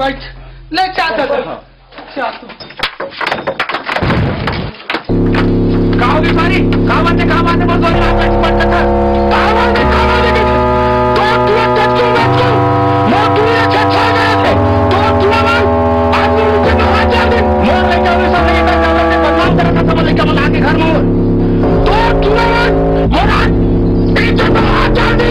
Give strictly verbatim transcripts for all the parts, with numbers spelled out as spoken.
बैठ, ले चाय दे दे। चाय तू। का हो गई सारी? का बात है, का बात है? बोल, बोल, बात है, बात है। का बात है, का बात है? तो तू एक कच्चू बच्चू, मैं तू एक अच्छा गया थे। तो तू ना बोल, आज मैं उनसे कहा जा दे। मोर लइका उन्नीस सौ नहीं था, ज्यादा से बदनाम करे था, सब लइका बना के घर में। तो तू ना बोल, मोर आज पीछे तो हाथ डाल दे।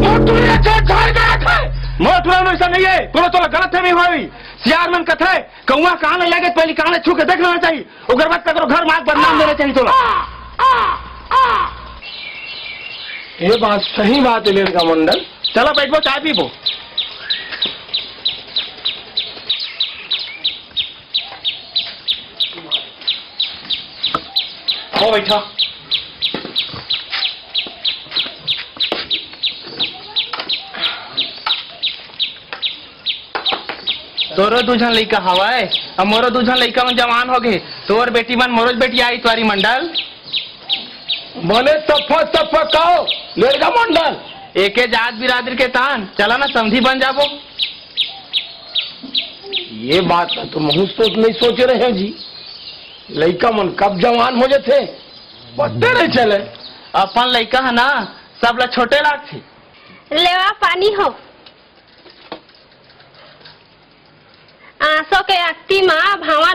मोर तू एक अच्छा गया थे। मोर तू ना ऐसा नहीं है, कोनो तोला गलत फहमी होई। सियार मन कथे, कौआ कान ले लगे, पहली कान ले छू के देख लेना चाहिए, ओकर बाद ककरो घर माग बदनाम देना चाहिए तोला। ये बात सही बात है, लड़का मंडल। चलो बैठबो, चाय पीबो। हो बैठा। तोरो दू झन लइका हवय, अब मोरो दू झन लइका मन जवान हो गए। तोर बेटी मन मोरो बेटी आई तुआरी मंडल। बने तफा तफा काओ, लेड़गा मंडल। एके जात बिरादरी के तान, चला ना समधी बन जाबो। ये बात तो महू सोच नहीं सोचे रहे जी। लइका मन कब जवान हो जाथे, पत्ते नहीं चले। अपन लइका है ना, सब ला छोटे लागथे। लेवा पानी हो। आंसू के अक्ति मा भावा